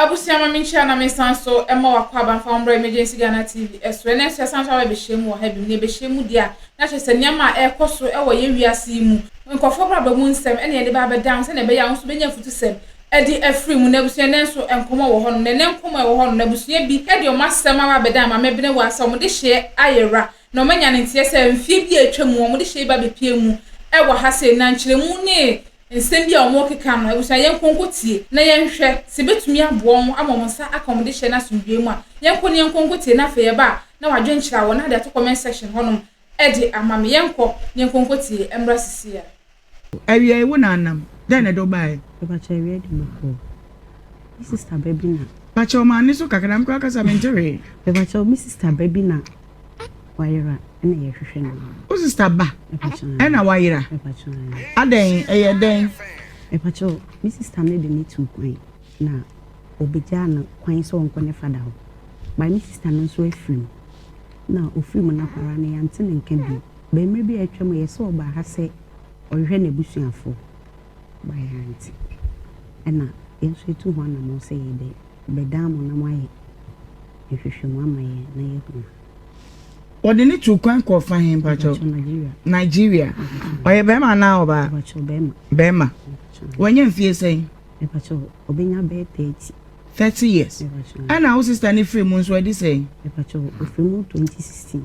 Abusua ma menkyia na mensan so mma w'akwaaba mfa wo mmra Emergency Ghana TV so. Ɛnnɛ nso yɛasan so aba abɛhyia mu wɔ ha bio. Na yɛbɛhyia mu deɛ a, na kyerɛ sɛ nneɛma a ɛrekɔ so wɔ yɛn wiase yi mu, nkurɔfoɔ abrabɔ mu nsɛm na yɛde ba abɛdan wo sɛdeɛ ɛbɛyɛ a wo nso wobɛnya afutusɛm de afiri mu. Na abusua ɛnnɛ nso nkɔmmɔ wɔ hɔnom. Na ɛnnɛ nkɔmmɔ a ɛwɔ hɔnom no, abusua bi de wɔn asɛm aba abɛdan Maame Benewa sɛ wɔde hyeɛ ayera na wɔanya no nteɛ sɛ mfeɛ bi a atwa mu wɔde hyeɛ yi ba abɛpue mu wɔ ha sei. Na nkyerɛmu ne Nsɛm bi a wɔrekeka no, abusua yɛnkɔ nkɔtie na yɛnhwɛ sɛ ɛbɛtumi aboa wɔn ama wɔn nsa aka wɔn dehyɛ no asomdwoeɛ mu a. Yɛnkɔ na yɛnkɔ nkɔtie na afei yɛba a na w'adwenkyerɛ a wɔ na de ato comment section hɔnom de ama me. Yɛnkɔ na yɛnkɔ nkɔtie mmra sisi a. Awia yi wo na anam, dɛn na ɛde wo baeɛ? Mepakyɛ awia de me kɔɔ me sister ba bi na. Pakyɛ ma nne so kakra, me koraa kasa mente hwee. Mepakyɛ me sister ba bi na wayera ɛna yɛhwehwɛ no. Wo sister ba ɛna wayera? Adɛn ɛyɛ dɛn? Mepakyɛ me sister no de ne tuu kwan na ɔbɛgyaa no kwan sɛ ɔnkɔ ne fada hɔ. But me sister no nso afiri mu. Na ɔfiri mu no akwaraa no yɛante ne nka bio. But mmerɛ bi a atwa mu yɛ sɛ ɔbaa ha sɛ ɔhwehwɛ n'abusuafoɔ. But yɛante. Ɛna yɛn nso yɛtu ho anammɔn sɛ yɛde bɛdan mo na moayɛ nhwehwɛmu ama yɛn na yɛahu a. Wɔde no tuu kwan kɔɔ fa he mpakyɛw? Nigeria. Nigeria. Ɔyɛ bɛrima anaa ɔbaa? Mpakyɛw bɛrima. Bɛrima. Wanya mfie sɛn? Mpakyɛw ɔbɛnya bɛyɛ 30. 30 years. Ɛna wo sister no firi mu nso adi sɛn? Mpakyɛw ofiri mu 2016.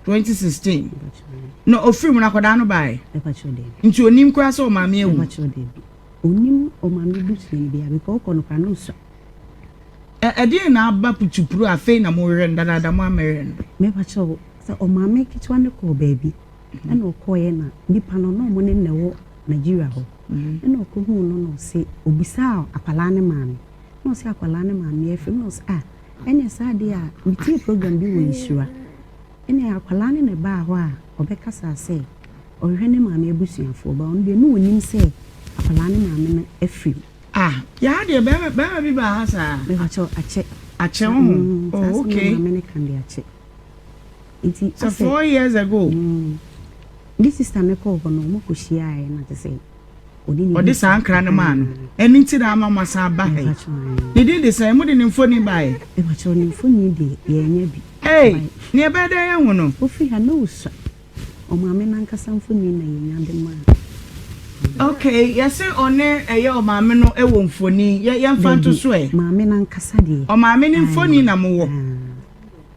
2016. Na ofiri mu no akwadaa no baeɛ? Mpakyɛw dabi. Nti onim koraa sɛ ɔmaame awu? Mpakyɛw dabi. Onim ɔmaame busuani biara because ɔkɔ no koraa na osua. Ɛ ɛdeɛn na aba putupru a afei na morehwɛ no dadaada mo ammɛhwɛ no? Mepa kyɛw, sɛ ɔmaame ketewa no kɔɔ baabi ɛna ɔkɔeɛ na nipa no na ɔmo ne no na ɛwɔ Nigeria hɔ ɛna ɔkɔhuu no na ɔse ɔbisaa akwadaa no maame na ɔse akwadaa no maame afiri mu na ɔse ah ɛneɛ saa deɛ a metie program bi wɔ Nhyira ɛneɛ akwadaa no na ɛbaa hɔ a ɔbɛkasaa sɛ ɔhwehwɛ ne maame abusuafoɔ but ɔno deɛ na ɔnim sɛ akwadaa no maame no afiri mu. Ah yɛ ha deɛ bɛɛma bɛɛma bi baa ha saa. Mepakyɛw akyɛ. Akyɛ wo ho Mm, saa oh asɛm na okay. maame no ka de akyɛ. Nti Sɛ asɛ. 4 years ago. Mm, ne sister no kɔɔ hɔ no ɔmo kɔ hyiaaɛ na kyɛ sɛ ɔne ne Ɔde di saa nkra no maa no. Ahaa. Ɛno nti na ama moasan aba ha yi. Mepakyɛw ae. Ne din de sɛn? Mode ne mfoni baeɛ? Mepakyɛw ne mfoni deɛ yɛannya bi. Ei! But. Nea ɛbɛyɛ dɛn ahu no? Ofiri ha na osua. Ɔmaame no ankasa mfoni na yɛnya de maa no. Ok, yɛse ɔne ɛyɛ ɔmaame no wɔ mfoni, yɛ yɛmfa nto Dabi, so ɛ. maame no ankasa deɛ. Ɔmaame no mfoni na mowɔ. Ae.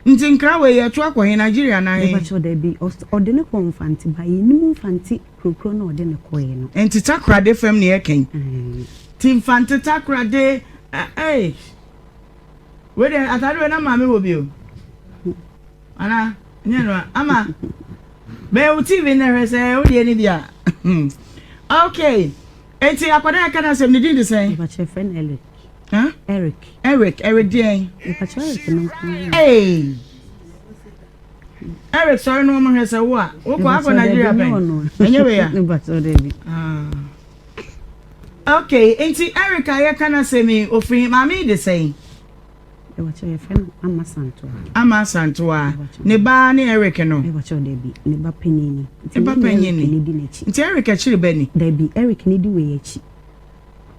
Nti nkra wei yɛto akɔ he, Nigeria anaa he? Mepakyɛw dabi, ɔde no kɔɔ Mfante, but yɛnnim Mfante kurokuro no a ɔde no kɔeɛ no. Nti Takorade fam ne yɛka yi. Ae. Nti Mfante Takorade, eh, wei deɛ atade wei na maame wɔ bi o. Ana nyɛ no ama bɛyɛ wo TV na hwɛ sɛ wo deɛ ne bi a. Okay. Enti akwadaa yɛ ka n'asɛm ne din de sɛn? Mepakyɛ frɛ no Eric. Huh? Eric. Eric, Eric deɛn? Mepakyɛ Eric no nko. Hey. Eric sɔre no wɔn hwɛ sɛ wo a wokɔ akɔ Nigeria pɛn. Ɛnyɛ wei a. Mepakyɛ dɛbi. Ah. Okay, enti Eric a yɛka n'asɛm yi ofiri maame yi de sɛn? Mepakyɛw yɛfrɛ no Ama Asantewaa. Ama Asantewaa. Ne ba ne Eric no? Mepakyɛw dabi, ne ba panyin ni. Ne ba panyin ni. Nti Eric ne di n'akyi. Nti Eric akyiri ba ni? Dabi, Eric ne di wei akyi.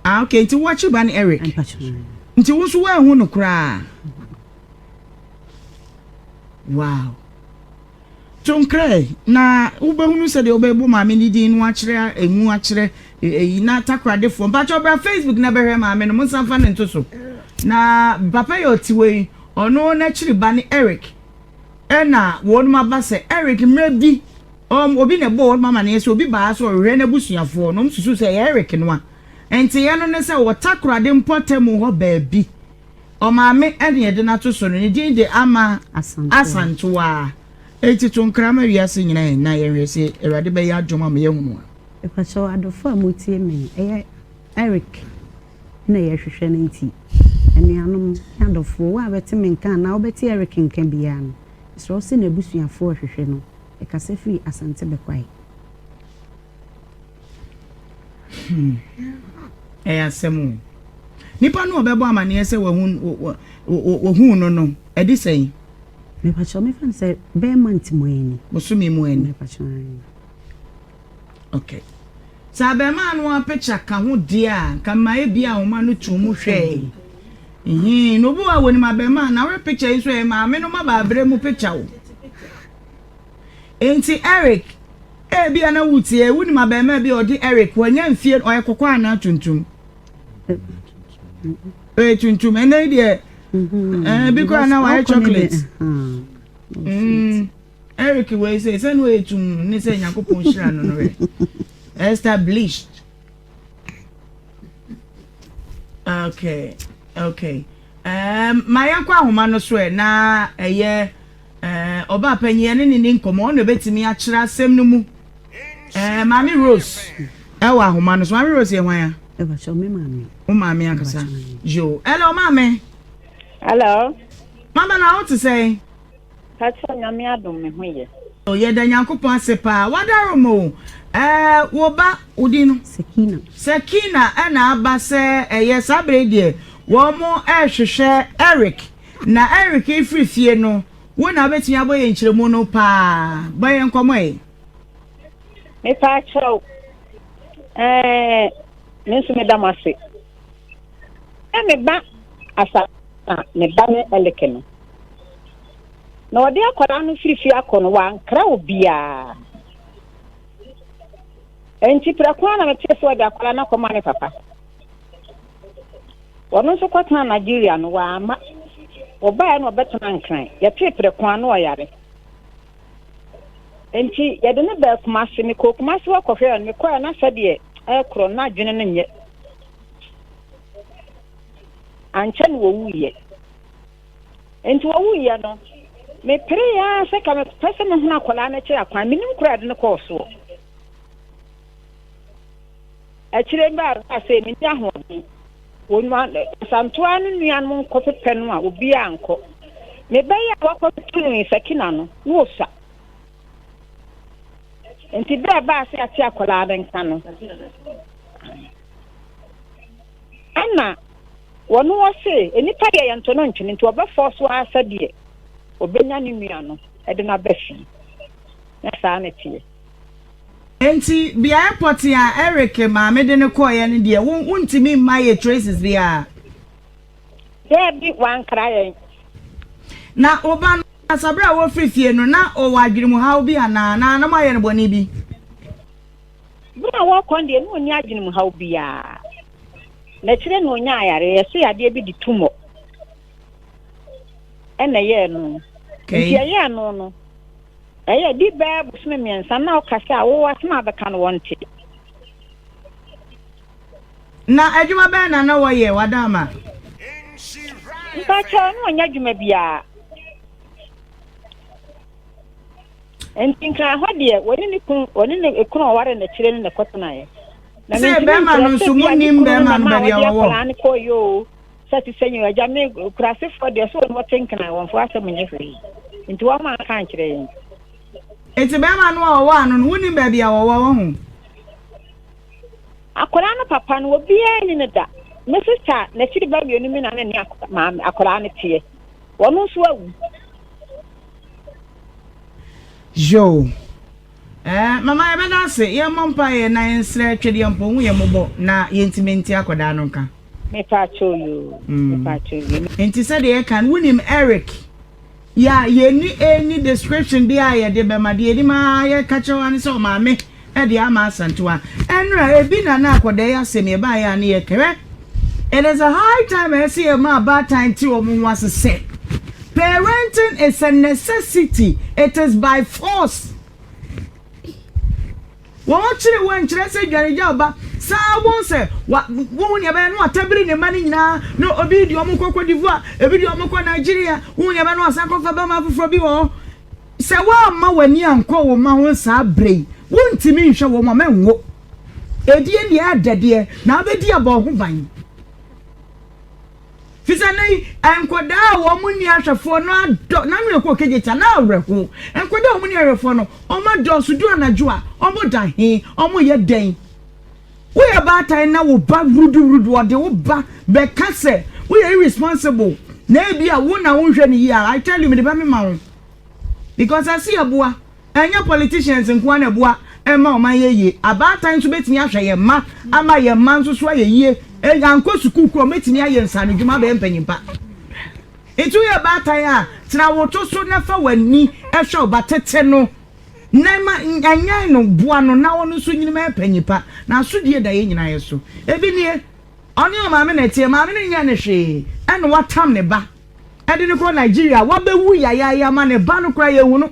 Ah okay, nti wo akyiri ba ne Eric? Mepakyɛw. Nti wo nso woanhu no koraa? Wow. To nkra ɛ, na wobɛhunu sɛdeɛ wobɛbɔ maame no din no akyerɛ emu akyerɛ eyi na Takoradefoɔ. Mpakyɛw bra Facebook na bɛhwɛ maame no, monsan mfa no nto so. Na papa yi a ɔte hɔ yi, ɔno n'akyiri ba ne Eric. Ɛna wɔnom aba sɛ Eric mmerɛ bi um, obi na ɛbɔɔ wɔnom amaneɛ sɛ obi baa sɛ ɔhwehwɛ n'abusuafoɔ na wɔn susu sɛ ɛyɛ Eric no a. Nteeɛ no ne sɛ wɔ Takorade mpɔtamu hɔ baabi. Ɔmaame ɛne yɛde no ato so no, ne din de Ama Asantewaa. Enti to nkra ma wiase nyina ɛ na yɛnhwɛ sɛ Awurade bɛyɛ adom ama yɛahunu a. Mepakyɛw adɔfo a motie me, ɛyɛ Eric na yɛhwehwɛ no nti, anuanom ne adɔfoɔ, wo a wobɛte me nka anaa wobɛte Eric nka biara no, mesrɛ wo sɛ n'abusuafoɔ rehwehwɛ no, ɛkasa firi Asante Bɛkwae. Hmm. Ɛyɛ asɛm o. Nipa no ɔbɛbɔ amaneɛ sɛ wahu wɔhuu no no, ɛde sɛn? Mepakyɛw mefa no sɛ bɛyɛ month mu ani. Bosome mu ani. Mepakyɛw. Okay. Sɛ abɛɛmaa no a picture ka ho deɛ a, nka mma ebi a wɔn ano tu mu hwɛe. Nhii, na obi wɔ a wɔnim abɛɛmaa na wohwɛ picture yi nso ɛyɛ maame no ma baabrɛ mu picture o. Enti Eric, ebia na wotie, wonim abɛɛmaa bi a ɔde Eric, wanya mfie, ɔyɛ kɔkɔɔ anaa tuntum? Ɔyɛ tuntum, ɛnɛ yi deɛ, ɛɛ bi koraa na wayɛ chocolate. Mm, Eric wei sɛ, sɛ na ɔyɛ tum ne sɛ Nyankopɔn hyira no no hwɛ. Esther bleached. Okay, okay. Um, ma yɛnkɔ ahoma no so ɛ na ɛyɛ eh, ɔbaa panyin ɛne ne ni nkɔmmɔ ɔna ebetumi akyerɛ asɛm no mu. Eh, Maame Rose ɛwɔ ahoma no so. Maame Rose yɛ hwan a? Ɛbɛkyɛ me maame. Wo maame ankasa. Yo. Hello maame. Hello. Mama na wo te sɛn? Pacho Nyame adom me ho yɛ. Yɛda Nyankopɔn ase paa. Wadarom o. Ɛɛ wo ba, wo din no? Sakina. Sakina ɛna aba sɛ ɛyɛ saa bere yi deɛ wɔn ɛrehwehwɛ Eric. Na Eric refiri fie no, wo na wobɛtumi abɔ yɛn nkyerɛmu no paa. Bɔ yɛn nkɔmmɔ ɛ. Mepaakyɛw, ɛɛ me nso meda mo ase. Sɛ me ba asa na me ba ne Eric no. Na ɔde akwadaa no firi fie akɔ no, wankra obiara. Enti prɛko ara na metee sɛ ɔde akwadaa no akɔma ne papa. Ɔno nso kɔtena Nigeria no, wamma. Ɔbaeɛ na ɔbɛtena Nkran. Yɛtee prɛko ara na ɔyare. Enti yɛde no baa Kumasi. Mekɔɔ Kumasi hɔ kɔhwɛɛ no. Mekɔɛ na sɛdeɛ ɛrekorɔ no, na adwene no nyɛ. Ankyɛ na ɔwuiɛ. Enti ɔwuiɛ no, meperee ara sɛ ka mepɛ sɛ mehunu akwadaa no akyiri akwan. Mennim koro a ɛde no kɔɔ soɔ. Akyire yi baa sɛ menni ahoɔden. Wɔn Asantoa no nuanom nkɔpepɛ no a, obiara ankɔ. Me ba yi a wakɔto no yi, Sakina no, na ɔsua. Enti berɛ a ɛbaa sɛ yɛate akwadaa no nka no, Ɛna wɔno ɔse nnipa deɛ yɛnto no ntwene nti ɔbɛfɔɔ so ara sɛdeɛ ɔbɛnya ne nua no de no aba fie. Na saa na ɛteɛ. Enti beaeɛ pɔtee a Eric maame de no kɔeɛ no deɛ, wo wontumi mma yɛ traces biara? Daabi, wankra yɛn. Na wo ba no ankasa, berɛ a wɔfiri fie no, na ɔwɔ adwenemuhaw bi anaa? Anaa na moayɛ no bɔne bi? Bere a wɔrekɔ no deɛ, na ɔnni adwenemhaw biara. Na akyire na ɔnyaa yareɛ. Yɛse yadeɛ bi de tumor ɛna ɛyɛɛ no. Nti ɛyɛɛ no no, ɛyɛ di bɛɛ bosome mmiɛnsa na ɔka sɛ a wowɔ asɛm a bɛka no wɔnte. Na adwuma bɛn na na wɔyɛ, Wadaama? Mpakyɛw, na ɔnyɛ adwuma biara. Enti Nkran hɔ deɛ, wɔne ne kunu, wɔne ne kunu a ɔware no akyire no na ɛkɔtenaeɛ. Na Sɛ mentumi bɛrima nkyerɛ no sɛ nso, bi a ne monnim kunu no bɛrima na no maa baabi a wɔde ɔwɔ? akwadaa no kɔeɛ oo, sɛ te sɛ nyɛ agya me kurasefoɔ deɛ sɛ wɔn wɔte Nkran, wɔmfa asɛm nyɛ hwee. Nti wɔn anka ankyerɛ yɛn. Enti bɛrima no a ɔwɔ ano no, wonnim baabi a ɔwɔ, wahu? Akwadaa no papa no, obiara nni no da. Me sista n'akyiri ba mmienu mi na ne ne maame akwadaa no teɛ. Wɔn nso awu. Yoo. Eh, mama yɛbɛda ase, yɛmmɔ mpaeɛ na yɛnsrɛ Twedeɛmpɔ hu yɛn mmɔbɔ na yɛntumi nte akwadaa no nka. Mepaakyɛw yoo, mepaakyɛw yoo. Nti sɛdeɛ yɛka no, wonim Eric? Yɛ a yɛnni any description biara a yɛde bɛma, deɛ yɛnim ara yɛka kyerɛ wo ara ne sɛ ɔmaame de ama Asantewa. Ɛnora, ebi na na akwadaa yi asɛm yɛbaeɛ a ne yɛka. Hwɛ, it is a high time a ɛsɛ yɛma abaatan te wɔn ho ase sɛ parenting is a necessity, it is by force. Wɔkyere wo nkyerɛ sɛ dwane gya wo ba. Saa wobɛhu sɛ wa wohu nea ɛbɛyɛ na watabiri ne mma no nyinaa na obi de wɔn kɔ Cote d'Ivoire, ebi de wɔn kɔ Nigeria, wohu nea ɛbɛyɛ na wasan akɔfa bɛrima foforɔ bi wɔ hɔ. Sɛ woamma w'ani ankɔ wo mma ho saa berɛ yi, wontumi nhwɛ wɔn a mɛnwo. Edie deɛ ɛdɛ deɛ, na wobɛdi abɔ wo ho ban. Fi sɛ nnɛ yi, nkwadaa a wɔn nni ahwɛfoɔ no adɔ, na ano ɛkɔ kegye na awerɛho. Nkwadaa a wɔn nni ahwɛfoɔ no, wɔn adɔɔso du anadwo a, wɔn da he, wɔn yɛ dɛn? Woyɛ baatan na wo ba wuruduwurudu, ɔde wo ba bɛka sɛ woyɛ irresponsible, na ebi a wo na wonhwɛ no yie a, I tell you, mede bɛmema wo. Because ɛse yɛboa. Ɛnyɛ politicians nkoa na ɛboa. ɛma ɔman yɛ yie. Abaatan nso bɛtumi ahwɛ yɛn mma ama yɛn mma nso so ayɛ yie. Ankɔ sukuu koraa wɔbɛtumi ayɛ nsaanodwuma abɛyɛ mpanyin pa. Nti woyɛ baatan a, tena wo to so na fa w'ani hwɛ wo ba, tete no na ma nyan no, boa no na ɔno nso nyini mɛyɛ panyin pa. Na asodie da yɛn nyinaa yɛ so. Ebi nie, ɔne ɔmaame na ɛteɛ, maame no nyɛɛ no hwee ɛna watam ne ba ɛde no kɔ Nigeria, wabɛwu yayaaya ma ne ba no koraa yɛnhu no.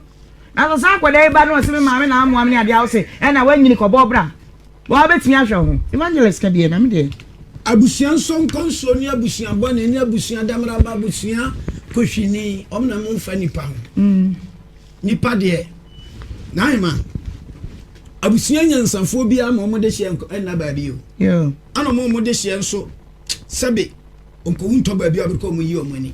Nanso saa akwadaa yi ba no ɔse me maame na amoa me ne adeɛ a wose ɛna wanyini kɔbɔ bra. Waa bɛtumi ahwɛ wo ho. Evangelist ka deɛ na me deɛ. Abusua nsɔnkɔnsoɔ ne abusua bɔne ne abusua damaraba abusua kohwini wɔn na mo nfa nipa ho nipa deɛ n'ahema abusua nyansafoɔ biara ma wɔn de hyɛ ɛnna baabi o ɛna wɔn a wɔn de hyɛ nso sɛbe nkowu ntɔ baabi a wɔbɛkɔ wɔn yi wɔn ani.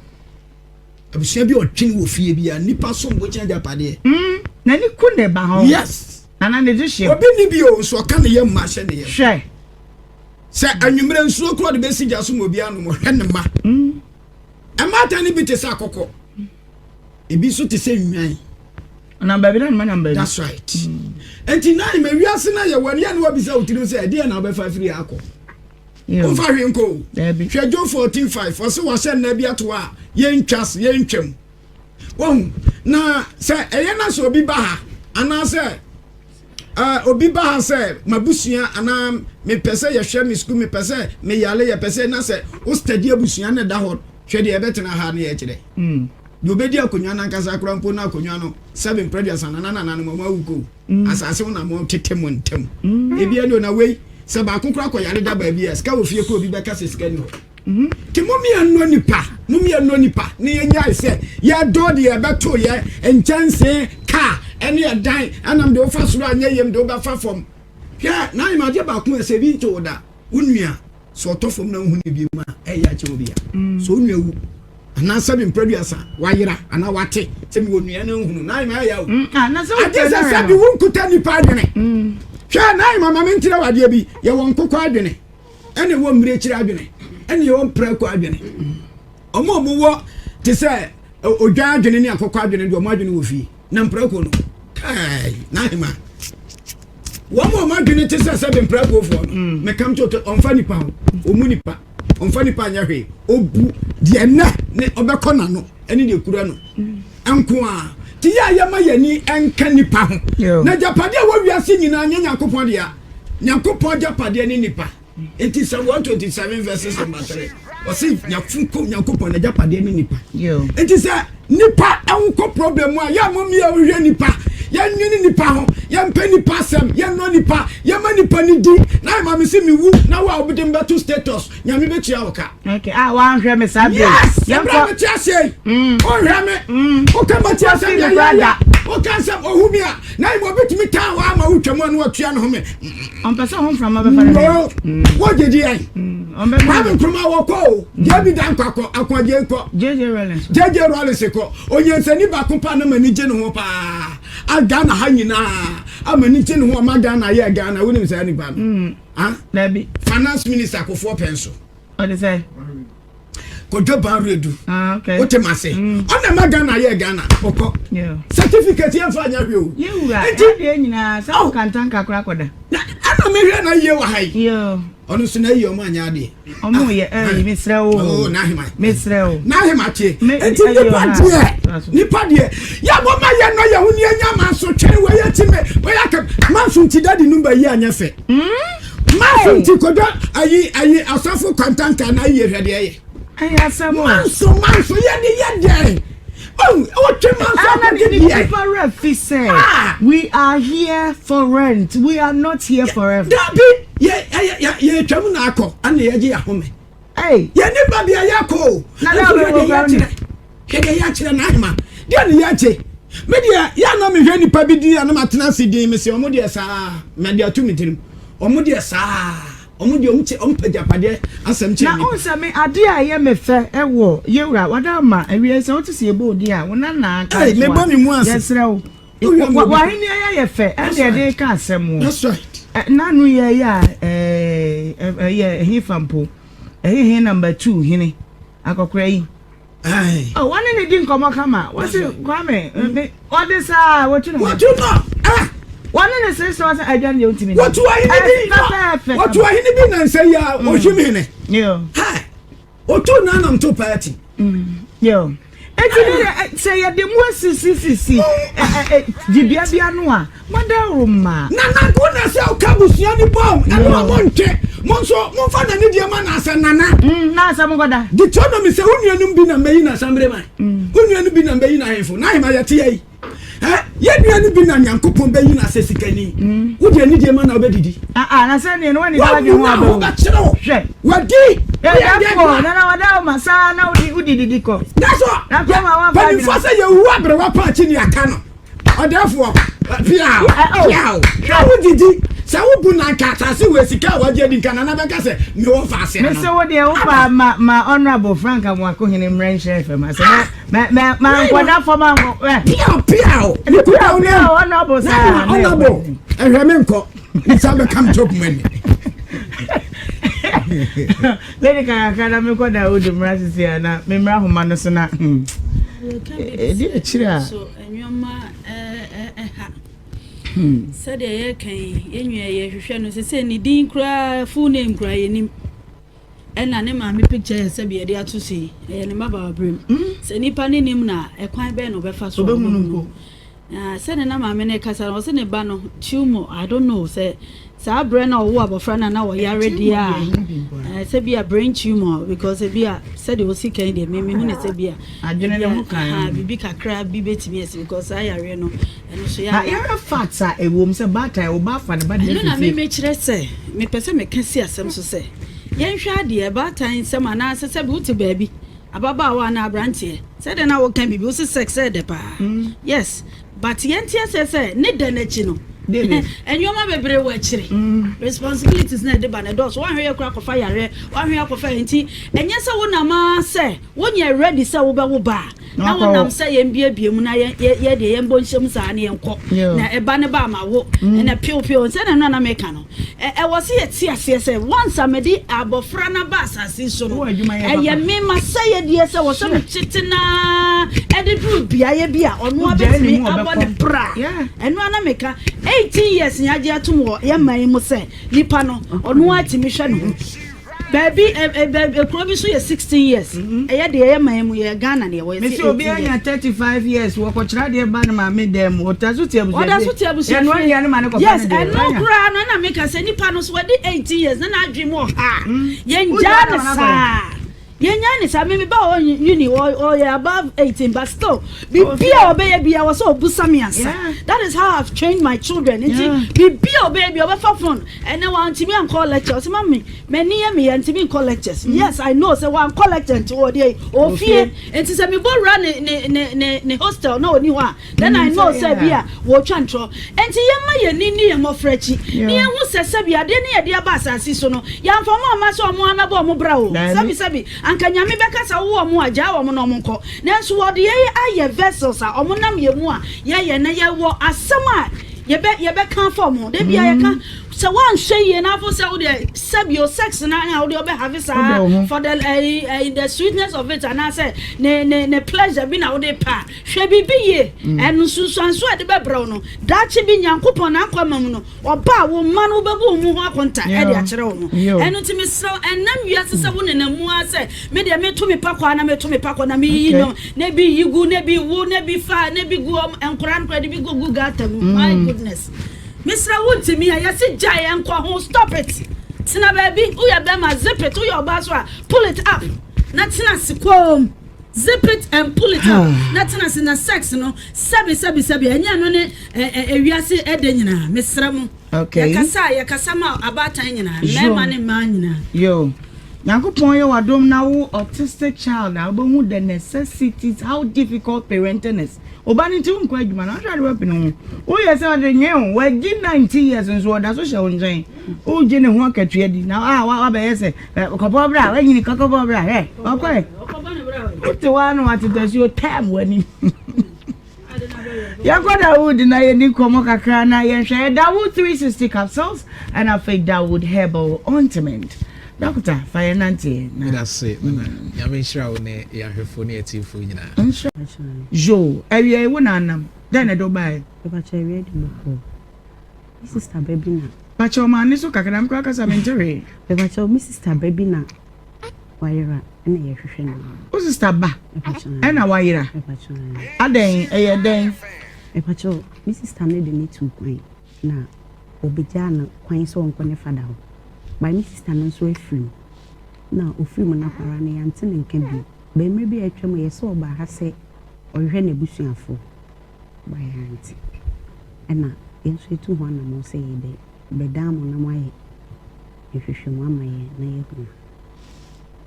Abusua bi a ɔtwene wɔ fie bi a nipa som bo kyɛn agyapadeɛ. Mm, n'ani ku ne ba ho. Yes. Nana ne de hyɛ. Obi ni bi o nso ɔka ne yam ma ahyɛ ne yam. Hwɛ. Sɛ anwummerɛ nsuo korɔ de bɛsi gya so ma obi anom ɔhwɛ ne ma. Mm. Mmaatan no bi te sɛ akɔkɔ. Ebi nso te sɛ nnwan. Ɔnam baabi na ne ma nam baabi. That's right. Mm. Nti na ma wiase na yɛ wɔ ne yɛ ne wabisa wo tirim sɛ ɛdeɛ na wobɛfa afiri akɔ. Womfa hwee nkɔ o. Hwɛ Job 14:5, ɔse wahyɛ nna bi ato hɔ a yɛntwa so, yɛntwam. Wahu? Na sɛ ɛyɛ na sɛ obi ba ha anaasɛ uh, obi ba ha sɛ mabusua anaa mepɛ sɛ yɛhwɛ me sukuu, mepɛ sɛ meyale, yɛpɛ sɛ na sɛ wo study abusua no da hɔ, hwɛ deɛ ɛbɛtena ha ne yɛkyerɛ. Mm. Deɛ obɛdi akonnwa no ankasa koraa mpo na akonnwa no sɛbe mprɛduasa nana nananom ɔmo awu kɔ Asase ho na mo tete mo ntam. Ebi ɛne o na wei sɛ baako kora kɔ yare da baabi a sika wɔ fie kora obi bɛka sɛ sika ni hɔ. Ti mo mmiɛ nnɔ nipa, mo mmiɛ nnɔ nipa ne yɛ nyae sɛ yɛ dɔ deɛ ɛbɛto yɛ nkyɛnsee, kaa ɛne ɛdan ɛnam deɛ wofa soro anyɛ yam deɛ wobɛfa fam. Hwɛ na ayɛ adeɛ baako a sɛ ebi nto wo da wo nua Sɛ ɔtɔ fam na wohu no bio a, ɛyɛ akyɛ obi a. Sɛ onua wu anaa sɛbi mprɛduasa wayera anaa wate sɛ mewɔ nua no nhunu na ayɛ ayɛ o. Ah, Agye sɛ sɛbi wonkuta nipa adwene. Hwɛ na ayɛ mama menkyerɛ wo adeɛ bi, yɛwɔ nkokɔ adwene, ɛna ɛwɔ mmirekyiri adwene, ɛna yɛwɔ mprako adwene. Ɔmo a ɔmo wɔ te sɛ odwan adwene ne akokɔ adwene deɛ ɔmo adwene wɔ fie. Na mprako no, kai, n'ahema. Wɔn a wɔn adwene te sɛ sɛbe mprakofoɔ no, mm. mekam to ɔmfa nipa ho, ɔmu nipa, ɔmfa nipa nyɛ hwee, ɔbu deɛ nnɛ ne ɔbɛkɔ n'ano ɛne deɛ kura no mm. nko a. Te yɛ a yɛma yɛni nka nipa ho. Na agyapadeɛ a wɔ wiase nyinaa nyɛ Nyankopɔn dea. Nyankopɔn agyapadeɛ ne nipa. Nti Psalm 127 verses number 3 ɔse nyafunko Nyankopɔn n'agyapadeɛ ne nipa. Nti sɛ nipa ɛwokɔ problem mu a yɛ mo mmea wohwɛ nipa, yɛnwene nipa ho, yɛmpɛ nipa asɛm, yɛnnɔ nipa, yɛma nipa ne di na ɛma me se mewu na wo a wobɛde mbɛto status Nyame bɛtua wo ka. Okay, ah, wanhwɛ me saa bere. Yes, ɛberɛ a mete aseɛ yi, ɔnhwɛ me. Woka mate asɛm deɛ yɛ ya. Woka nsɛm ɔhu mi a, na mmom obi tumi taa wɔ ama wotwa mu a na watua ne ho me. Ɔmpɛ sɛ ho mframa bɛfa ne ho. Wogye di yɛn. Kwame Nkrumah wɔkɔ o. JB Danquah kɔ, Ako Adjei kɔ. JJ Rawlings. JJ Rawlings kɔ. Onyansani baako paa na m'ani gye ne ho paa. A Ghana ha nyinaa a m'ani gye ne ho ɔma Ghana yɛ Ghana. Wonim saa nipa no? Ah? Dabi. Finance minister Kufuor pɛn so. Ɔde sɛ. Kojo Baredu. Ah, okay. Wote ma se. Ɔna ma Ghana yɛ Ghana. Ɔkɔ. Yeah. Certificate yɛn fa nya hwɛ o. Yewura. Enti deɛ nyinaa sɛ oh. kantanka kora kɔda. Na ɛna mehwɛ na yie wɔ ha yi. Yo. Ɔno nso na yie ɔmo anya adeɛ. Ɔmo yɛ ɛyi mesrɛ wo. Oh, n'ahema. Mesrɛ wo. N'ahema tie. Enti nipa deɛ nipa deɛ yɛ mo ma yɛ nɔ yɛ ho ni enya manso twɛn wɔ yɛ ti me wɔ yɛ akam manso nti dadi numba yi anyɛ fɛ. Manso nti kodwa ayi ayi asɔfo kwantanka na ayi hwɛ deɛ yɛ. Ɛyɛ asɛm o. Manso manso yɛ de yɛ deɛ. Oh, wotwe manso akɔgye deɛ. Nipa werɛ fi sɛ we are here for rent we are not here forever. Dabi yɛ yɛ yɛ yɛ twam na akɔ ɛna yɛgye yɛ ahome. Yɛ ne ba bia yɛ akɔ o. Na dɛ ɔbɛ wɔ kura ne. Hwɛ deɛ yɛakyerɛ n'ahema deɛ ne yɛakye me deɛ yɛ ana mehwɛ nipa bi din a na matena ase din mese ɔmo deɛ saa mɛde ato me tirim ɔmo deɛ saa ɔmo deɛ ɔmo kyɛ ɔmo pɛ gyapadeɛ asɛm kyɛ na nipa. ɔnsɛ me adeɛ a ɛyɛ me fɛ ɛwɔ yɛwura wada ama awia sɛ wote sɛ yɛbɔ odin a wo nana ka Ei, mebɔ me mu ase. yɛsrɛ wo Wohwɛ me obi- w'ahenni yɛ yɛ fɛ ɛne yɛde ka asɛm o That's right. Nanu yɛ yɛ a ɛɛ ɛyɛ ɛhefa mpo ɛhehe number 2 hene akɔkora yi Oh, wɔne ne di nkɔmmɔ kama. Wɔsi Kwame, me ɔde saa wɔtu ne ho. Wɔtu no. Ah. Wɔne ne seresere sɛ aduane deɛ ɔntumi. Wɔtu ahene bi wɔtu ahene bi nansa yi a ɔhwim hene. Ha otu nanam to paati. Yo. Eti ne sɛ yɛde mu asisisisi dibea bi ano a mɔdaworo ma. Nana nko na sɛ ɔka abusua ni bɔm ɛno a montwe mo nso momfa n'ani deɛ ma na asɛ nana. Na asɛ mo kɔda. Deuteronomy sɛ wo nuanom bi na mbɛyi na asambere man. Wo nuanom bi na mbɛyi na ahemfo na ahema yɛte yɛ yi. Yɛ nua no bi na Nyankopɔn bɛyi no asɛ sikani. Wode anidie ma na wobɛdidi. Na sɛ neɛ no wani wadwe ho abɛ wo. Bɛkyerɛ wo. Hwɛ. Wadi. Ɛdɛfoɔ nana wada wo ma saa na wodi wodi didi kɔ. That's all. Na kɔ ma wafa adwene. Panimfoɔ sɛ yɛwu aberewa paakye ni aka no. Ɔdɛfoɔ piaw piaw. Na wodidi. Sɛ wobu na nka asase wɔ sika a wagye adi nka nana bɛka sɛ mewɔ fa ase ano. Mese wo deɛ wofa ma ma honorable Frank Amoakohene mmerɛ nhyerɛ fam ase na ma ma ma nkɔda fam ankɔ ɛ. Piaw piaw. Ne kuta wo nam. Honorable saa. Honorable ɛhwɛ me nkɔ nsa bɛka me top money. Lady kakra na mekɔ da wodi mmara sisi a na me mmara homa no so na ɛdi akyire a. So nneɛma ɛha. Sɛdeɛ yɛreka yi, yɛn nua yɛhwehwɛ no sɛ ne din koraa full name koraa yɛnim. Ɛna ne maame picture yɛ sɛbi yɛde ato so yi, ɛyɛ ne mmabaawa berɛ mu. Sɛ nipa ne nim na ɛkwan bɛn na ɔbɛfa so a ɔbɛhu no. Na sɛdeɛ na maame no kasa no, ɔsɛ ne ba no tumor, I don't know sɛ saa berɛ na ɔwɔ abɔfra no na ɔyare deɛ a, sɛ bi a brain tumor, because ebi a sɛdeɛ ɔsi kan deɛ me mehu ne sɛ bi a adwene ne ho kan biribi kakra bi bɛtumi asi, because saa yareɛ no ɛno so yɛ na yɛrɛ fat a ɛwɔ mu sɛ baatan ɔba afa ne ba deɛ ɛno na me mekyerɛ sɛ mepɛ sɛ meka si asɛm so sɛ yɛnhwɛ adeɛ baatan nsɛm anaasɛ sɛ bi wote baabi ababaawa anaa aberanteɛ sɛdeɛ na woka biribi wo se sex ɛdɛ paa. Yes, but yɛnte aseɛ sɛ ne da n'akyi no nneɛma bebree wɔ akyire, responsibilities na ɛde ba na ɛdɔɔso. Woahwɛ yɛ kora akɔfa yareɛ, woahwɛ yɛ akɔfa yɛ, nti ɛnyɛ sɛ wonam a sɛ wonyɛ ready sɛ wobɛwo ba a na wonam sɛ yɛmbiebie mu na yɛ deɛ yɛmbɔ nhyɛm saa ne yɛnkɔ na ɛba ne ba ama wo ɛna piopio sɛ na ɛno na meka no. Ɛwɔ sɛ yɛte aseɛ sɛ once a mede abɔfra no aba asase so no, ɛyɛ me ma sɛ yɛdeɛ sɛ wɔ sɛ mekyete naa ɛde duru beaeɛ bi a ɔno abɛtumi abɔ ne bra. Ɛno ana meka 18 years yɛagye atom wɔ yɛma yi mu sɛ nipa no ɔno atumi hwɛ ne ho. Baabi ekuro bi so yɛ 16 years, ɛyɛ deɛ ɛyɛ man mu yɛ Ghana deɛ wɔyɛ. Mesi obi anya 35 years wɔkɔkyerɛ adeɛ ba ne maame dɛm mu, ɔda so te abusua. Ɔda so te abusua. Yɛn aduane ma ne kɔfa. Yes, ɛno koraa no ɛna meka sɛ nipa no so wɔde 18 years na n'adwene mu ɔha, yɛn gyaa ne saa, yɛn nya ne saa. Mímí ba wɔ uni, ɔyɛ above 18, but still bibi a ɔbɛyɛ bi a wɔ sɛ ɔbusa mi ansa. That is how I have trained my children. Nti bibi a ɔbɛyɛ bi, ɔbɛfa phone ɛnɛ wantumi ankɔ lecture, ɔsɛ mami m'ani yɛ mi yɛ ntumi nkɔ lectures. Yes, I know sɛ wankɔ lecture nti wɔ deɛ ofie, nti sɛ mi bɔ wura ne ne ne ne ne hostel na oni hɔ a, then I know sɛ bi a wɔtwa ntorɔ. Nti yɛn ma yɛn ni ni yɛn mmɔfra akyi ne yɛn ho sɛ sɛbi adeɛ ne yɛde aba asase so no, yɛnfa ɔmo ama sɛ ɔmo amɛbɔ ɔmo bra o. Sɛbi sɛbi anka Nyame bɛka sɛ wowɔ ɔmo a gyaa ɔmo na ɔmo nkɔ, nanso wɔde yɛn ayɛ vessels a ɔmo nam yɛn mu a yɛyɛ na yɛwɔ asɛm a yɛbɛ yɛbɛka afa ɔmo de bia yɛka sɛ woanhwɛ yie na afo sɛ wodeɛ sɛbi o sex na na wode ɔbɛhave saa for the the sweetness of it anaasɛ ne ne ne pleasure bi na wode pa hwɛ biribi yie. Ɛno nsunsuanso a ɛde bɛbrɛw no daakye bi Nyankopɔn n'ankwa ma mu no ɔba a wo mma no wobɛbu wo mu ho akonta ɛde akyerɛ wo ho. Ɛno nti mesrɛ, ɛnam wiase sɛ wo nenam mu ara sɛ me deɛ meto me pakɔ a na meto me pakɔ na meyiyi no na bi yi gu na bi wo na bi fa na bi gu nkora nkora de bi gu gu gutter mu. My goodness, mesrɛ wo, ntumi a yɛse gyae ɛnkɔ ho, stop it. Tena baabi, woyɛ bɛrima, zip it, woyɛ ɔbaa so a, pull it up na tena ase koom. Zip it and pull it up na tena ase na sex no sɛbi sɛbi sɛbi ɛnyɛ no ne ewiase ɛdɛ nyinaa. Mesrɛ mo, yɛkasa a yɛkasa ma abaatan nyinaa, mmarima ne mmaa nyinaa. Yo, Nyankopɔn yɛ wadom na wo autistic child a, wobɛhu the necessities, how difficult parenting is. Ɔba no nti wonkɔ adwuma no ahwɛ ade wapene ho, woyɛ sɛ ɔde nwee wo, wagyi 90 years nso ɔda so hyɛ wo nkyɛn, wogye ne ho akatua di na a wabɛyɛ sɛ kɔbɔ bra, wanyini kɔkɔbɔ bra. Hwɛ, ɔkɔɛ wote hɔ a na wateta suo tam w'anim. Yɛnkɔ Dawood na yɛni nkɔmmɔ kakra na yɛnhwɛ Dawood 360 capsules ɛna afei Dawood herbal ointment. Dɔkta, fa yɛn nanteɛ na meda se nana. Nyame nhyira wo ne yɛahwɛfoɔ ne yɛtiefoɔ nyinaa. Nhyira yo. Awia yi wo na anam dɛn na ɛde wo baeɛ? Mepakyɛ, awia de mekɔ. Me sister ba bi na. Pakyɛw ma ne so kakra na me koraa kasa mente hwee. Mepakyɛw me sister ba bi na wayera ɛna yɛhwehwɛ no. Wo sister ba ɛna wayera? Adɛn ɛyɛ dɛn? Mepakyɛw me sister no de ne tuu kwan na ɔbɛgyaa no kwan sɛ ɔnkɔ ne fada hɔ. But me sister no nso afiri mu na ɔfiri mu no akwaraa no yɛante ne nka bio. But mmerɛ bi a atwam yɛ sɛ ɔbaa ha sɛ ɔhwehwɛ n'abusuafoɔ. Baeɛ ara nti, ɛna yɛn nso yɛtu ho anammɔn sɛ yɛbɛdan mo na moayɛ nhwehwɛmu ama yɛn na yɛahu no.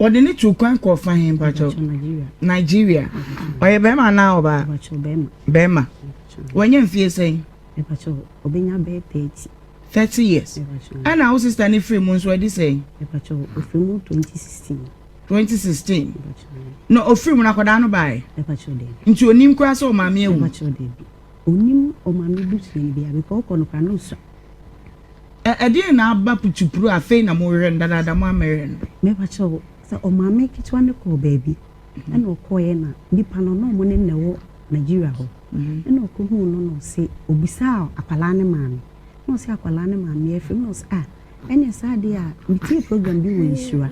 Wɔde no tuu kwan kɔɔ fa he mpakyɛw? Nigeria. Nigeria. Ɔyɛ bɛrima anaa ɔbaa? Mpakyɛw bɛrima. Bɛrima. Wanya mfie sɛn? Mpakyɛw ɔbɛnya bɛyɛ 30. 30 years. Ɛna wo sister no firi mu nso adi sɛn? Mpakyɛw ɔfiri mu 2016. 2016. Na ɔfiri mu no akwadaa no baeɛ? Nti ɔnim koraa sɛ ɔmaame awu? Ɔnim ɔmaame busuani biara because ɔkɔ no koraa na ɔsua. Ɛdeɛn na aba putupuru a afei na mohwehwɛ no dadaada mo ammɛhwɛ no? Mepakyɛw sɛ ɔmaame ketewa no kɔɔ baabi ɛna ɔkɔeɛ na nipa no na ɔmo ne no na ɛwɔ Nigeria hɔ ɛna ɔkɔhuu no na ɔse ɔbisaa akwadaa no maame na ɔse akwadaa no maame afiri mu na ɔse ah ɛneɛ saa deɛ a metie program bi wɔ Nhyira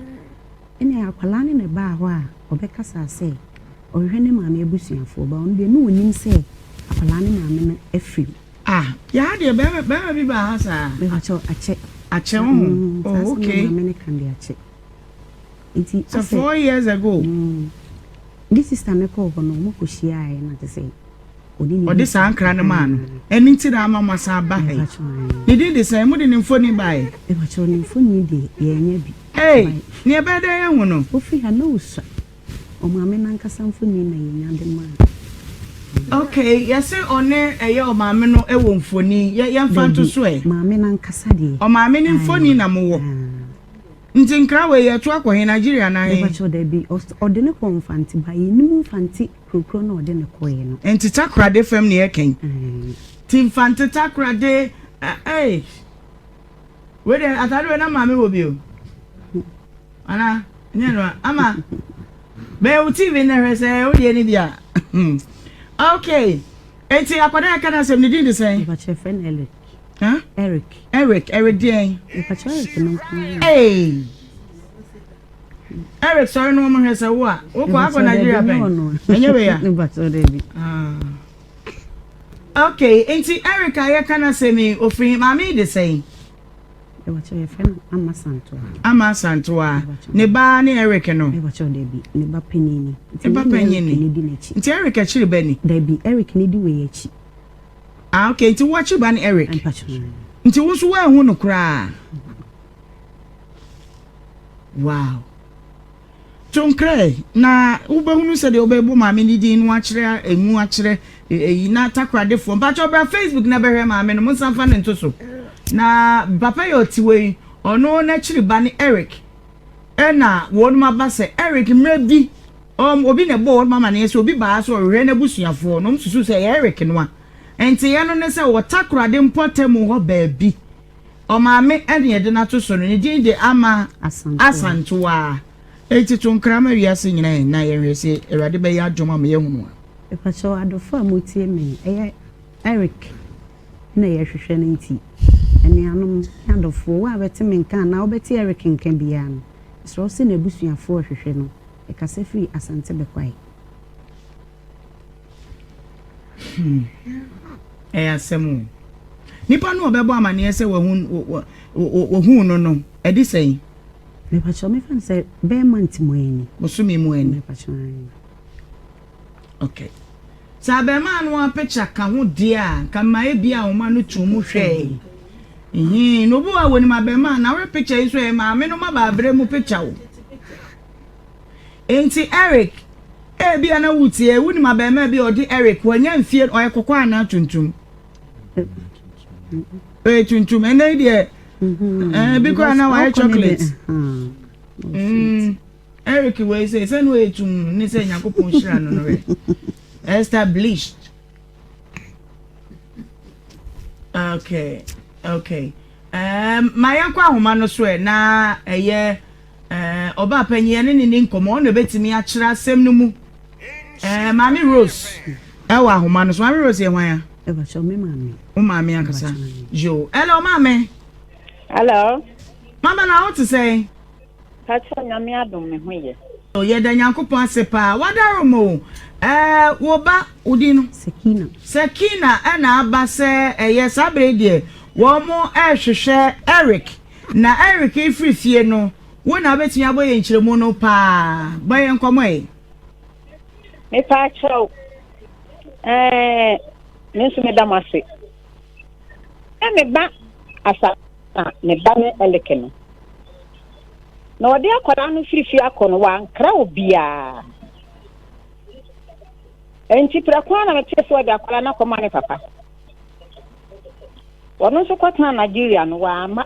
ɛneɛ akwadaa no na ɛbaa hɔ a ɔbɛkasaa sɛ ɔhwehwɛ ne maame abusuafoɔ but ɔno deɛ na ɔnim sɛ akwadaa no maame no afiri mu. Ah yɛ ha deɛ bɛrima bɛrima bi baa ha saa. Mepakyɛw akyɛ. Akyɛ wo ho mm, oh okay. Saa asɛm na maame no ka de akyɛ. Nti asɛ. Sɛ 4 years ago. Mm, ne sister no kɔɔ hɔ no wɔn kɔ hyiaeɛ na te sɛ ɔne ne. Ɔde saa nkra no maa no ɛno nti na ama mo asan aba ha yi. Ne din de sɛn mo de ne mfoni baeɛ. Mepakyɛw ne mfoni deɛ yɛanya bi. Ei nea ɛbɛyɛ dɛn yɛahu no. Ofiri ha na osua. Ɔmaame no ankasa mfoni na yɛnya de maa no. Ok, yɛse ɔne ɛyɛ ɔmaame no wɔ mfoni, yɛ yɛmfa nto so ɛ. Dabi, maame no ankasa deɛ. Ɔmaame no mfoni na mowɔ. Nti nkra wei yɛto akɔ he, Nigeria anaa he? Mepakyɛw dabi, ɔde no kɔɔ Mfante, but yɛnnim Mfante kurokuro no a ɔde no kɔeɛ no. Nti Takorade fam na yɛka yi. Nti Mfante Takorade, eh, wei deɛ atade wei na maame wɔ bi o. Ana nyɛ no ama bɛyɛ wo TV na hwɛ sɛ wo deɛ ne bi a. Okay. Enti akwadaa yɛ ka n'asɛm ne din de sɛn? Mepakyɛ frɛ no Eric. Huh? Eric. Eric, Eric deɛn? Mepakyɛ Eric no nko. Hey. Eric sɔre no wɔn hwɛ sɛ wo a wokɔ akɔ Nigeria pɛn. Ɛnyɛ wei a. Mepakyɛ dɛbi. Ah. Okay, enti Eric a yɛka n'asɛm yi ofiri maame de sɛn? Mepakyɛw yɛfrɛ no Ama Santoa. Ama Santoa. Ne ba ne Eric no? Mepakyɛw dabi, ne ba panyin ni. Ne ba panyin ni. Nti di n'akyi. Nti Eric akyiri ba ni? Dabi, Eric ne di wei akyi. Ah okay, nti wo akyiri ba ne Eric? Mepakyɛw. Nti wo nso woanhu no koraa? Wow. To nkrɛ na wobɛhunu sɛdeɛ wobɛbɔ maame no din no akyerɛ emu akyerɛ eyi na takoradefoɔ mpakyɛ ɔbra Facebook na bɛhwɛ maame no mo nsa mfa ne nto so na papa yɛ ɔte wei ɔno n'akyiri ba ne Eric ɛna wɔn aba sɛ Eric mmerɛ bi um, obi na ɛbɔ wɔn amaneɛ sɛ obi baa sɛ ɔhwehwɛ n'abusuafoɔ na wɔn susu sɛ ɛyɛ Eric no a nteɛ no ne sɛ wɔ takorade mpɔtam hɔ baabi Ɔmaame ɛne yɛde no ato so no, ne din de Ama Asantewaa. Enti to nkra ma wiase nyina ɛ na yɛnhwɛ se Awurade bɛyɛ adom ama yɛahunu a. Mepakyɛw adɔfo a motie me, ɛyɛ Eric na yɛhwehwɛ no nti, anuanom ne adɔfoɔ, wo a wobɛte me nka anaa wobɛte Eric nka biara no, mesrɛ wo sɛ n'abusuafoɔ rehwehwɛ no, ɛkasa firi Asante Bɛkwae. Hmm. Ɛyɛ asɛm o. Nipa no ɔbɛbɔ amaneɛ sɛ wahu wɔhuu no no, ɛde sɛn? Mepakyɛw mefa no sɛ bɛyɛ month mu ani. Bosome mu ani. Mepakyɛw. Okay. Sɛ abɛɛmaa no a picture ka ho deɛ a, nka mma ebi a wɔn ano tu mu hwɛe. Ehe, na obi wɔ a wɔnim abɛɛmaa na wɔyɛ picture yi nso ɛyɛ maame no ma baabere mu picture o. Enti Eric, ebia na wutie, wunim abarimaa bi a ɔde Eric, wanya mfie, ɔyɛ kɔkɔɔ anaa tuntum? Ɔyɛ tuntum, ɛnɛ yi deɛ, mm-hmm. eh, bi koraa na wayɛ chocolate. Mm, Eric wei sɛ, sɛ na ɔyɛ tum ne sɛ Nyankopɔn hyira no no rɛ. Established. Okay, okay. Um, ma yɛnkɔ ahoma no so ɛ na ɛyɛ Ɛɛ, ɔbaa panyin, yɛne no nni nkɔmmɔ. Ɔno na obetumi akyerɛ asɛm no mu. Ɛɛ, Maame Rose ɛwɔ ahoma no so. Maame Rose yɛ hwan a? Ɛbɛkyɛ me maame. Wo maame ankasa. Yo. Hello maame. Hello. Mama na wo te sɛn? Pakyɛ Nyame adom me ho yɛ. Yɛda Nyankopɔn ase paa. Wadarom o. Ɛɛ wo ba wo din no? Sakina. Sakina ɛna aba sɛ ɛyɛ saa bere yi deɛ wɔn ɛrehwehwɛ Eric. Na Eric refiri fie no wo na wobɛtumi abɔ yɛn nkyerɛmu no paa. Bɔ yɛn nkɔmmɔ ɛ. Mepaakyɛw, ɛɛ me nso meda mo ase. Sɛ me ba asa na ne ba ne Elike no. Na ɔde akwadaa no firi fie akɔ no, wankra obiara. Enti prɛko ara na metee sɛ ɔde akwadaa no akɔma ne papa. Ɔno nso kɔtena Nigeria no, wamma.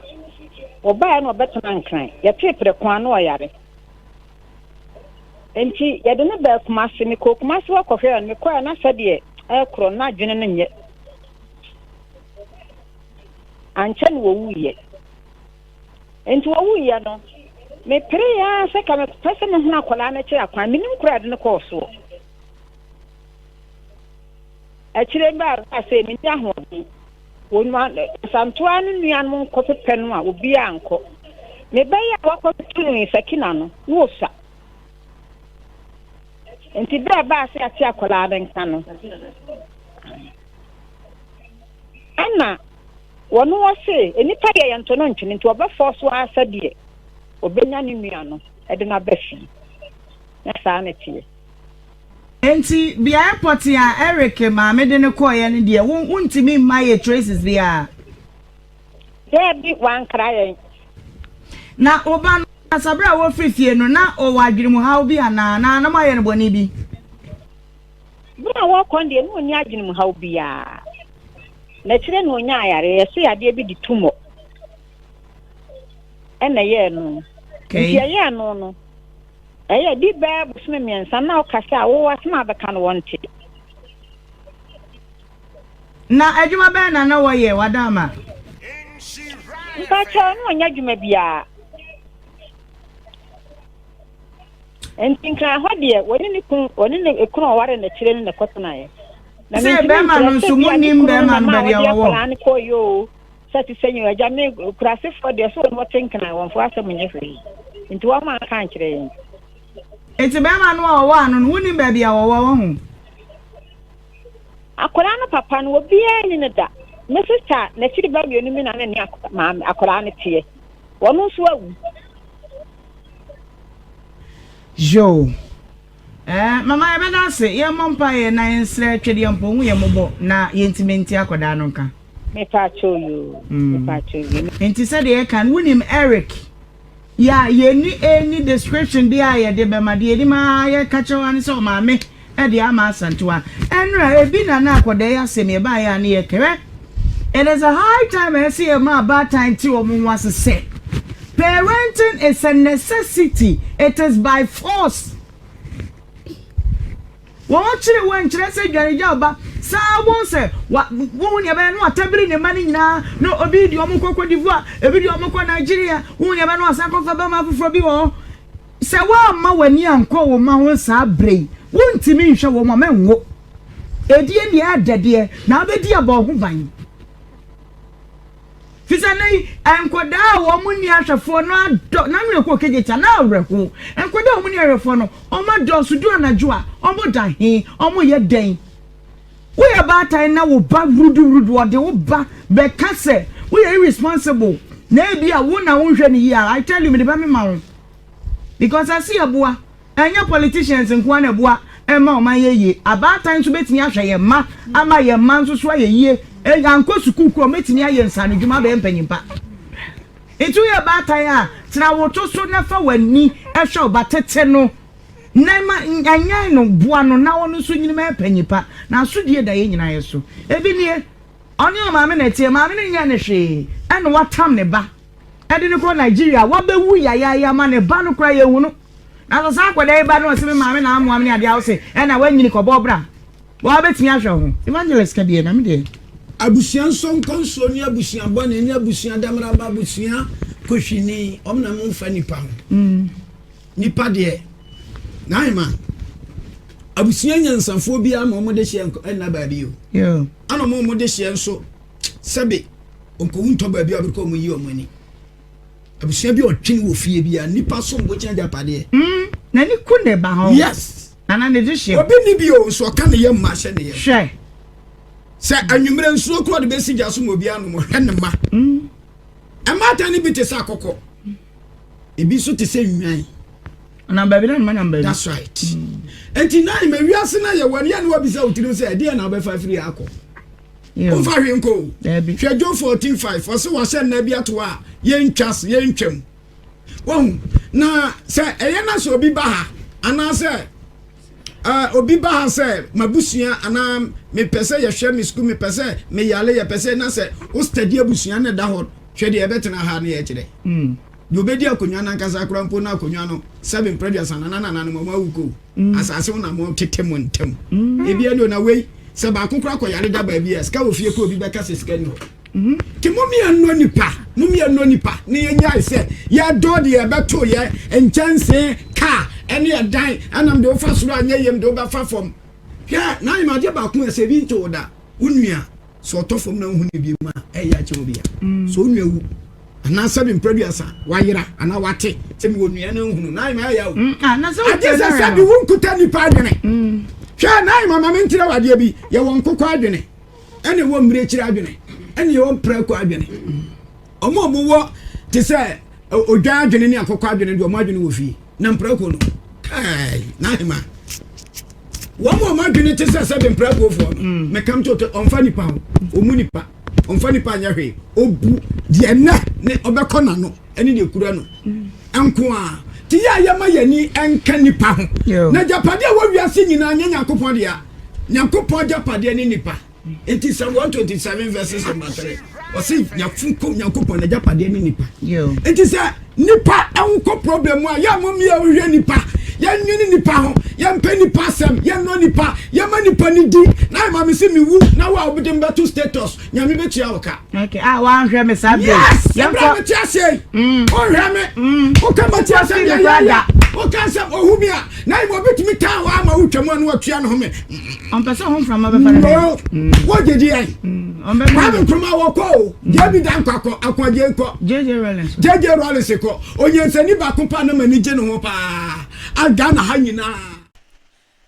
Ɔbaeɛ na ɔbɛtena Nkran. Yɛtee prɛko ara na ɔyare. Enti yɛde no baa Kumasi. Mekɔɔ Kumasi hɔ kɔhwɛɛ no. Mekɔeɛ na sɛdeɛ ɛrekorɔ no, na adwene no nyɛ. Ankyɛ na wɔwuiɛ. Enti wɔwuiɛ no, meperee ara sɛ ka mepɛ sɛ mehunu akwadaa no akyiri akwan. Menim koraa yɛde no kɔɔ soɔ. Akyire yi baa sɛ menni ahoɔden. Wɔn Asantoa no nuanom nkɔpepɛ no a, obiara ankɔ. Me ba yi a wakɔto no Sakina no, na ɔsua. Nti berɛ a ɛbaa sɛ yɛate akwadaa no nka no, ɛna wɔn wɔ se nnipa deɛ yɛnto no ntwene nti wɔbɛfɔ so ara sɛdeɛ ɔbɛnya ne nua no de no aba fie. Na saa na ɛteɛ. Enti beaeɛ pɔtee a Eric maame de no kɔeɛ no deɛ, wo wontumi mma yɛ traces biara? Daabi, wankra yɛn. Na wo ba no ankasa, berɛ a wɔfiri fie no, na ɔwɔ adwenemuhaw bi anaa? Anaa na moayɛ no bɔne bi? Berɛ a wɔrekɔ no deɛ, na ɔnni adwenemuhaw biara. Na akyire na ɔnyaa yareɛ, yɛse yadeɛ bi de tumor ɛna ɛyɛɛ no. Nti ɛyɛɛ no no, Ɛyɛ di bɛyɛ bosome mmiɛnsa na ɔkasa a wo asɛm a bɛka no wɔnte. Na adwuma bɛn na na wɔyɛ Wadaama? Mpakyɛw na ɔnyɛ adwuma biara. Nti nkran hɔ deɛ wɔne ne kun wɔne ne kunu a ɔware n'akyire no na ɛkɔtenaeɛ. Na Sɛ mentumi bɛrima nkyerɛ no sɛ nso bi a ne monim kunu no bɛrima na no maa baabi a wɔde ɔwɔ? akwadaa no kɔeɛ oo. Sɛ te sɛ yɛn agya ne kurasefoɔ deɛ sɛ wɔn wɔte nkran wɔn fo asɛm nyɛ hwee nti wɔn anka ankyerɛ yɛn. Nti bɛrima no a ɔwɔ ano no wonim baabi a ɔwɔ wɔ ho? Akwadaa no papa no obiara nni no da. Me sista n'akyiri ba mmienu mi na ne ne maame akwadaa no teɛ. Wɔn nso awu. Yoo. Eh, mama yɛbɛda ase, yɛmmɔ mpaeɛ na yɛnsrɛ Twedeɛmpɔ hu yɛn mmɔbɔ na yɛntumi nte akwadaa no nka. Mepaakyɛw yoo, mepaakyɛw yoo. Nti sɛdeɛ yɛka no, wonim Eric? Yɛ a yɛnni any description biara a yɛde bɛma, deɛ yɛnim ara yɛka kyerɛ wo ara ne sɛ ɔmaame de ama Asantewa. Ɛnora, ebi na na akwadaa yi asɛm yi ɛbaeɛ a ne yɛka. Hwɛ, it is a high time a ɛsɛ yɛma abaatan te wɔn ho ase sɛ, parenting is a necessity, it is by force. Wɔkyere wo nkyerɛ sɛ dwane gya wo ba. Saa wobɛhu sɛ wa wohu nea ɛbɛyɛ na watabiri ne mma no nyinaa na obi de wɔn kɔ Cote d'Ivoire, ebi de wɔn kɔ Nigeria, wohu nea ɛbɛyɛ na wasan akɔfa bɛrima foforɔ bi wɔ hɔ. Sɛ woamma w'ani ankɔ wo mma ho saa berɛ yi, wontumi nhwɛ wɔn a mɛnwo. Edie deɛ ɛdɛ deɛ na wobɛdi abɔ wo ho ban. Fi sɛ nnɛ yi, nkwadaa a wɔn nni ahwɛfoɔ no adɔ, na ano ɛkɔ kegye na awerɛho. Nkwadaa a wɔn nni ahwɛfoɔ no, wɔn adɔɔso du anadwo a, wɔn da he, wɔn yɛ dɛn? Woyɛ baatan na wo ba wuruduwurudu, ɔde wo ba bɛka sɛ woyɛ irresponsible, na ebi a wo na wonhwɛ no yie a, I tell you, mede bɛmema wo. Because ɛse yɛboa. Ɛnyɛ politicians nko ara na ɛboa ma ɔman yɛ yie. Abaatan nso bɛtumi ahwɛ yɛn mma ama yɛn mma nso so ayɛ yie. Ankɔ sukuu koraa wɔbɛtumi ayɛ nsaanodwuma abɛyɛ mpanyin pa. Nti woyɛ baatan a, tena wo to so na fa w'ani hwɛ wo ba, tete no na ma nyan no, boa no na ɔno nso nyini mɛyɛ panyin pa. Na asodie da yɛn nyinaa yɛ so. Ebi nie, ɔne ɔmaame na ɛteɛ, maame no nyɛɛ no hwee ɛna watam ne ba ɛde no kɔ Nigeria, wabɛwu yayaaya ma ne ba no koraa yɛnhu no. Na sɛ saa akwadaa yi ba na ɔse me maame na amoa me ne adeɛ a wose ɛna wanyini kɔbɔ bra waa bɛtumi ahwɛ wo ho. Evangelist ka deɛ na me deɛ. Abusua nsɔnkɔnsoɔ ne abusua bɔne ne abusua damaraba abusua kohwini wɔn na mo nfa nipa ho nipa deɛ n'ahema. Abusua nyansafoɔ biara ma wɔn de hyeɛ nna baabi o. Ana wɔn wɔn de hyeɛ nso sɛbe nkowu ntɔ baabi a wɔbɛkɔ wɔn yi wɔn ani. Abusua bi ɔtwene wɔ fie bi a nipa som bo kyɛn agyapadeɛ. Mm, n'ani ku ne ba ho. Yes. Nana ne de hyeɛ. Obi ni bi o nso ɔka ne yam ma ahyɛ ne yam. Hwɛ. Sɛ anwummerɛ nsuo korɔ de bɛsi gya so ma obi anom ɔhwɛ ne ma. Mm. Mmaatan no bi te sɛ akɔkɔ. Ebi nso te sɛ nnwan. Ɔnam baabi na nnoma nam baabi. That's right. Mm. Nti na ima wiase na yɛ wɔn yɛ ne wabisa wo tirim sɛ ɛdeɛ na wobɛfa afiri akɔ. Womfa hwee nkɔ o. Hwɛ Job 14:5 ɔse wahyɛ nna bi ato a yɛntwa so yɛntwam. Wahu na sɛ ɛyɛ na sɛ obi ba ha anaasɛ uh, obi ba ha sɛ mabusua anaa mepɛ sɛ yɛhwɛ me sukuu mepɛ sɛ meyale yɛpɛ sɛ na sɛ wo study abusua no da hɔ hwɛ deɛ ɛbɛtena ha ne yɛkyerɛ mm. deɛ obɛdi akonnwa no ankasa koraa mpo na akonnwa no sɛbe mprɛduasa nana nananom ɔmo awu ko mm. asase wo na mo tete mo ntam mm. ebi ɛne na wei sɛ baako koraa kɔ yare da baabi a sika wɔ fie kɔ obi bɛka sɛ sika ni hɔ Nti mom yɛnnɔ nipa, mom yɛnnɔ nipa na yɛnyae sɛ yɛdɔ deɛ ɛbɛto yɛ nkyɛnsee, kaa, ɛne ɛdan, ɛnam deɛ wofa soro anyɛ yam deɛ wobɛfa fam. Hwɛ, na ayem adeɛ baako a sɛ ebi nto wo da, wo nua, sɛ ɔtɔ fam na wohu no bio a, ɛyɛ akyɛ wo bia. Sɛ wo nua wu, anaa sɛbi mprɛduasa, wayera, anaa wate sɛ mewɔ nua na nhunu, na ayem ɛyɛ o. Agye sɛ sɛbi wonkuta nipa adwene. Hwɛ, na ayem ama menkyerɛ wo adeɛ bi, yɛwɔ nkokɔ adwene. ɛna ɛwɔ mmirekyiri adwene ɛna ɛwɔ mprako adwene wɔn a wɔwɔ te sɛ odwan adwene ne akɔkɔ adwene deɛ wɔn adwene wɔ fie na mprako no kai n'ahema wɔn a wɔn adwene te sɛ sɛde mprakofoɔ no mm. mɛkam to ɔnfa nipa ho ɔmu nipa ɔnfa nipa nyɛ hwee obu deɛ nnɛ ne ɔbɛkɔ n'ano ɛne deɛ kura no mm. nko a te yɛ a yɛma yɛni nka nipa ho na gyapadeɛ a wɔ wiase nyinaa nyɛ nyankopɔn dea Nyankopɔn agyapadeɛ ne nipa. Nti Psalm 127 verses number 3 ɔse nyafunkum Nyankopɔn n'agyapadeɛ ne nipa. Nti sɛ nipa nkɔ problem mu a yɛ mo mmea nhwɛ nipa, yɛnwene nipa ho, yɛmpɛ nipa asɛm, yɛnnɔ nipa, yɛma nipa ne di na ayɛ ma me se mewu na wo a wobɛde mbɛto status Nyame bɛtua wo ka. Okay, ah, wanhwɛ me saa bere. Yes, ɛberɛ a mete aseɛ yi, mm. wonhwɛ me. Mm. Woka mate asɛm yɛ yɛ yɛ. Woka sɛ ohu mi a, na mmom obɛtumi taa hɔ ama wotwa mu a na watua ne ho me. Ɔmpɛ sɛ ho mframa bɛfa ne ho. Wogye di yɛn. Kwame Nkrumah wɔkɔ o. JB Danquah kɔ, Ako Adjei kɔ. JJ Rawlings. JJ Rawlings kɔ. Onyansani baako paa na m'ani gye ne ho paa. A Ghana ha nyinaa.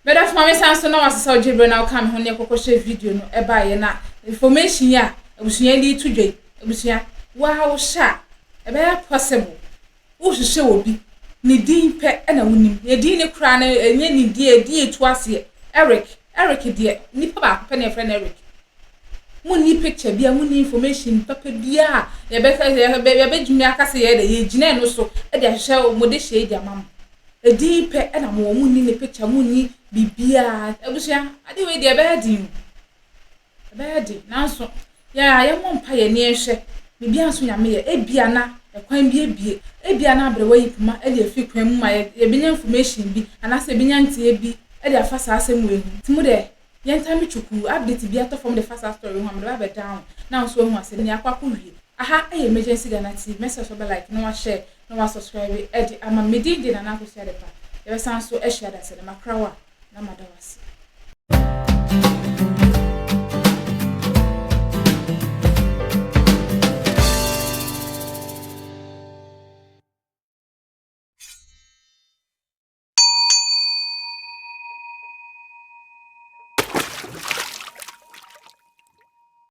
Medafo ma me san so na wasesa ogye berɛ na woka me ho ne yɛkɔkɔ hyɛ video no ɛbaeɛ na information yi a abusua yi de to dwa yi abusua waa wo hyɛ a ɛbɛyɛ possible wohwehwɛ obi ne din pɛ ɛna wonim ne din ne koraa no ɛnyɛ ne din ɛdin ɛtu aseɛ Eric Eric deɛ nipa baako pɛ na yɛfrɛ no Eric Monni picture biara, monni information papa biara a yɛbɛka yɛbɛtumi aka sɛ yɛyɛ dɛ yɛgyina ɛno so de ahwehwɛ mo de hyɛ de ama mo. Edin pɛ ɛna mo wɔ, monni ne picture, monni biribiara. Abusua, ade wei deɛ ɛbɛyɛ den o. Ɛbɛyɛ den, nanso yɛ a yɛmmɔ mpa yɛ ne yɛnhwɛ biribiara nso nyame yɛ. Ebia na ɛkwan bi abie, ebia na aberewa yi poma de afi kwan mu ma yɛbɛnya information bi anaasɛ yɛbɛnya nteɛ bi de afa saa asɛm wei ho. Nti mo deɛ Yɛntaa me twukuu, update bi atɔ fam de fa saa story ho a mede ba abɛ down na wo nso wahu ase nea akɔ akɔ wie. Aha yɛ Emergency Ghana TV, mɛsrɛ sɛ wobɛ like na wa share na wa subscribe de ama me. Me din de Nana Akosua Adepa. Yɛbɛsan nso ahyia dasani. Makra wo a na mada wo ase.